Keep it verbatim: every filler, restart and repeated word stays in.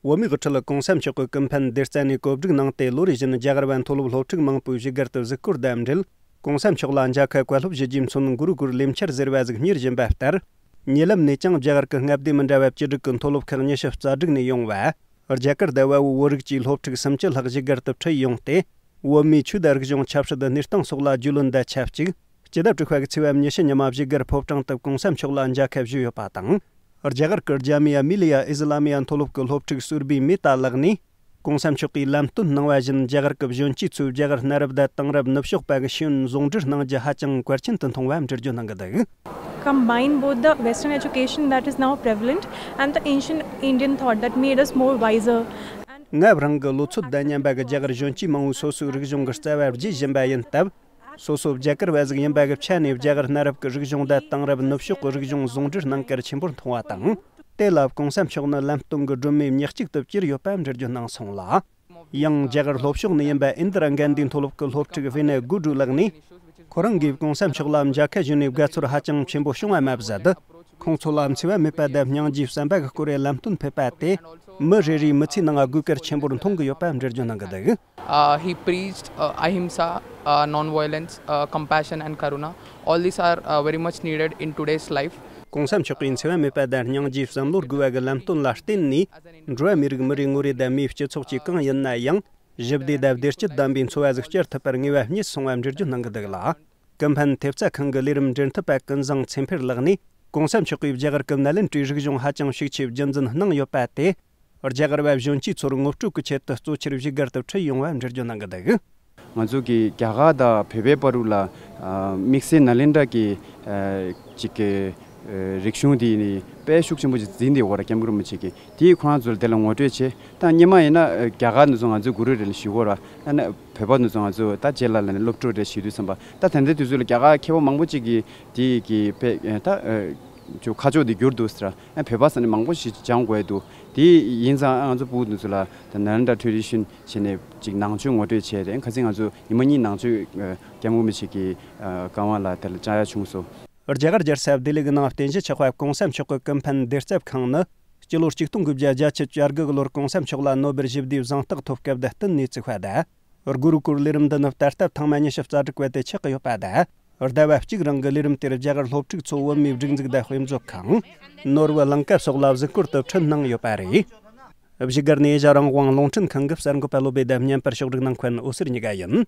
བོད་མིའི་དབུ་ཁྲིད་གོང་ས་མཆོག་གི་ཀུན་ཕན་སྡེ་ཚན་ནས་གོ་སྒྲིག་གནང་སྟེ། ལོ་རེ་བཞིན་རྒྱ་གར་བ་མཐོ་སློབ་སློབ་ཕྲུག་མང་པོའི་བཞུགས་སྒར་དུ་གཟིགས་སྐོར་དང་འབྲེལ། གོང་ས་མཆོག་ལ་མཇལ་ཁ་བཀའ་སློབ་ཞུ་རྒྱུའི་མཚོན་གུ་རུ་གུར་ལེབ་འཆར་ཟེར་བ་ཟིག་གཉེར་བཞིན་པ་ལྟར། ཉེ་ལམ་ནས་ཀྱང་རྒྱ་གར་གྱི་མངའ་སྡེ་མི་འདྲ་བ་བཅུ་དྲུག་གི་མཐོ་སློབ་ཁག་ཉི་ཤུ་རྩ་དྲུག་ནས་ཡོང་བ། རྒྱ་གར་དང་བལ་པོ་བོད་རིགས་ཀྱི་སློབ་ཕྲུག་སུམ་ཅུ་ལྷག་བཞུགས་སྒར་དུ་ཁྲིད་ཡོང་སྟེ། བོད་མིའི་ཆོས་དང་རིག་གཞུང་ཆབ་སྲིད་གནས་སྟངས་སོགས་ལ་རྒྱུས་ལོན་དང་ཆབས་ཅིག་སྤྱི་ཟླ་དྲུག་པ་གི་ཚེས་པ་ཉི་ཤུ་ཉི་མ་བཞུགས་སྒར་ཕོ་བྲང་དུ་གོང་ས་མཆོག་ལ་མཇལ་ཁ་ཞུས་ཡོད་པ་དང་། རྒྱ་གར་གྱི་ཇཱ་མི་ཡ་མི་ལི་ཡ་ཨི་སི་ལ་མི་ཡ་མཐོ་སློབ་ཀྱི་སློབ་ཕྲུག་སུར་བི་མེ་ཏཱ་ལགས་ནས། གོང་ས་མཆོག་གིས་ལམ་སྟོན་གནང་བ་བཞིན། རྒྱ་གར་གྱི་གཞོན་སྐྱེས་ཚོས་རྒྱ་གར་གནའ་རབས་དང་དེང་རབས་ནུབ་ཕྱོགས་པ་གི་ཤེས་ཡོན་ཟུང་འབྲེལ་གནང་རྒྱུ་ཧ་ཅང་གལ་ཆེན་དུ་མཐོང་བ་འགྲེལ་བརྗོད་གནང་གི་འདུག Combine both the Western education that is now prevalent and the ancient Indian thought that made us more wiser. And སྔ་རབས་རང་གི་ལོ་ཚོད་དང་མཉམ་པ་གི་རྒྱ་གར་གཞོན་སྐྱེས་མང་བོས་སོ་སོའི་རིག་གཞུང་གི་རྩ་བ་བརྗེད་བཞིན་པ་ཡིན་སྟབས། སོ་སོ་རྒྱ་གར་བ་ཟིག་ཡིན་པ་གི་ཆ་ནས། རྒྱ་གར་གནའ་རབས་ཀྱི་རིག་གཞུང་དང་དེང་རབས་ནུབ་ཕྱོགས་ཀྱི་རིག་གཞུང་ཟུང་འབྲེལ་གནང་གལ་ཆེན་པོར་མཐོང་བ་དང་། དེ་ལ་གོང་ས་མཆོག་ནི་ལམ་སྟོན་གྱི་སྒྲོན་མེ་ཉག་གཅིག་ཏུ་གྱུར་ཡོད་པ་འགྲེལ་བརྗོད་གནང་སོང་ལ། ཡང་རྒྱ་གར་ལྷོ་ཕྱོགས་ནས་ཡིན་པ་ཨིན་དི་ར་གན་དྷི་མཐོ་སློབ་ཀྱི་སློབ་ཕྲུག་ཝི་ནེ་གུ་ཀྲུ་ལགས་ནས། ཁོ་རང་གིས་གོང་ས་མཆོག་ལ་མཇལ་ཁ་ཞུས་ནས་དགའ་ཚོར་ཧ་ཅང་ཆེན་པོ་བྱུང་བ་མ་ཟད། ཁོང་ཚོ་ལ་འཚེ་བ་མེད་པ་དང་སྙིང་རྗེའི་བསམ་པ་གི་སྐོར་ལམ་སྟོན་ཕེབས་པ་དེ། མི་རེ་རེའི་མི་ཚེའི་ནང་དགོས་གལ་ཆེན་པོར་མཐོང་གི་ཡོད་པ་འགྲེལ་བརྗོད་གནང་གི་འདུག Uh, he preached uh, ahimsa, uh, non-violence, uh, compassion and karuna. All these are uh, very much needed in today's life. གོང་ས་མཆོག་གིས་འཚེ་བ་མེད་པ་དང་སྙིང་རྗེའི་བསམ་བློར་རྒོལ་བ་གི་ལམ་སྟོན་ལ་བརྟེན་ནས། འགྲོ་བ་མིའི་རིགས་མི་རེ་ངོ་རེ་དང་མིའི་སྤྱི་ཚོགས་ཀྱི་གང་ཡིན་ན་ཡང་། ཞི་བདེ་དང་བདེ་སྐྱིད་ལྡན་པའི་འཚོ་བ་ཟིག་སྐྱེལ་ཐུབ་པར་ངེས་པ་རྙེད་སོང་བ་འགྲེལ་བརྗོད་གནང་གི་འདུག་ལ། ཀུན་ཕན་ཐེབས་རྩ་ཁང་གི་ལས་རིམ་འབྲེལ་མཐུད་པ་ཀུན་བཟང་ཚེ་འཕེལ་ལགས་ནས། གོང་ས་མཆོག་གིས་རྒྱ་གར་གྱི་ནཱ་ལེནྡྲའི་རིག་གཞུང་ཧ་ཅང་ཤུགས་ཆེ་རྒྱུན་འཛིན་གནང་ཡོད་པ་དེ། རྒྱ་གར་བ་གཞོན་སྐྱེས་ཚོར་ངོ་སྤྲོད་ཀྱི་ཆེད་དུ་གཙོ་ཆེར་བཞུགས་སྒར་དུ་ཁྲིད་ཡོང་བ་འགྲེལ་བརྗོད་གནང་གི་འདུག་ང་ཚོ་གི་རྒྱ་གར་དང་བོད་པའི་བར་དུ་ལ་ཨ་དམིགས་བསལ་ནཱ་ལེནྡྲ་གི་ཨ་ཅིག་གི་ཨ་རིག་གཞུང་འདི་ནི་དཔེ་ཤུགས་ཆེན་པོ་ཅིག་འཛིན་བསྡད་ཡོད་རེད། སྐྱབས་མགོན་རིན་པོ་ཆེ་གིས་དེའི་ཁོ་རང་ཚོར་དེ་ལ་ངོ་སྤྲོད་བྱས། ད་སྔོན་མ་ཡིན་ན་ཨ་རྒྱ་གར་ནས་ཚོ་ང་ཚོའི་གུ་རུ་རེད་ལ་ཞུ་གི་ཡོད་རེད། ཨ་ནི་བོད་པ་ནས་ཚོ་ང་ཚོ་ད་རྗེས་ལ་ལ་ནི་སློབ་ཕྲུག་རེད་ཞུ་དུས་ཙམ་པ། ད་དེ་འདྲའི་དུས་ཚོད་ལ་རྒྱ་གར་མཁས་པ་མང་པོ་ཅིག་གིས་དེ་གི་དཔེ་ཨ་ད་ཨ་ཅོ་ཁ་ཕྱོགས་དེ་བསྒྱུར་འདུག་ཟེར། ཨ་བོད་པ་ཟེར་ནས་མང་པོ་ཞིག་སྦྱང་དགོས་འདུག་དེ་ཡིན་ཙང་ཨ་ང་ཚོ་ཕྲུ་གུ་དེ་ཚོ་ལ་ད་ནཱ་ལེནྡྲ་ཊེ་རེ་ཌི་ཤན་བྱས་ནས་ཅིག་ནང་ཆོས་ངོ་སྤྲོད་བྱས་རེད། ཁ་སང་ང་ཚོ་ཉི་མ་གཉིས་ནང་ཆོས་ཨ་སྐྱབས་མགོན་རིན་པོ་ཆེ་གི་ཨ་བཀའ་དབང་ལ་དེ་ལ་བཅར་ཡ་བྱུང་སོང་། རྒྱ་གར་རྒྱལ་ས་ལྡི་ལི་གི་ནང་རྟེན་གཞི་ཆགས་པ་གོང་ས་མཆོག་གི་ཀུན་ཕན་བདེ་རྩ་ཁང་ནི། སྤྱི་ལོ་ཆིག་སྟོང་དགུ་བརྒྱ་བརྒྱད་ཅུ་གྱ་དགུ་གི་ལོར་གོང་ས་མཆོག་ལ་ནོ་སྦེལ་ཞི་བདེའི་གཟེངས་རྟགས་ཐོབ་སྐབས་དང་བསྟུན་ནས་བཙུགས་པ་དང་། གུ་རུ་གུར་ལས་རིམ་འདི་ནི་ད་ལྟ་ཐེངས་མ་ཉི་ཤུ་རྩ་དྲུག་པ་དེ་ཆགས་ཀྱི་ཡོད་པ་དང་། ཟླ་བ་གཅིག་རིང་གི་ལས་རིམ་དེར་རྒྱ་གར་སློབ་ཕྲུག་ཚོ་བོད་མིའི་སྒྲིག་འཛུགས་དང་དཔེ་མཛོད་ཁང་། ནོར་བུ་གླིང་ག་སོགས་ལ་གཟིགས་སྐོར་དུ་ཁྲིད་གནང་ཡོད་པ་རེད། བཞུགས་སྒར་ནས་ཨེ་ཤ་ཡ་རང་དབང་རླུང་འཕྲིན་ཁང་གི་གསར་འགོད་པ་བློ་བྷེ་དང་བརྙན་པར་ཕྱོགས་སྒྲིག་གནང་མཁན་འོད་ཟེར་གཉིས་ཀ་ཡིན།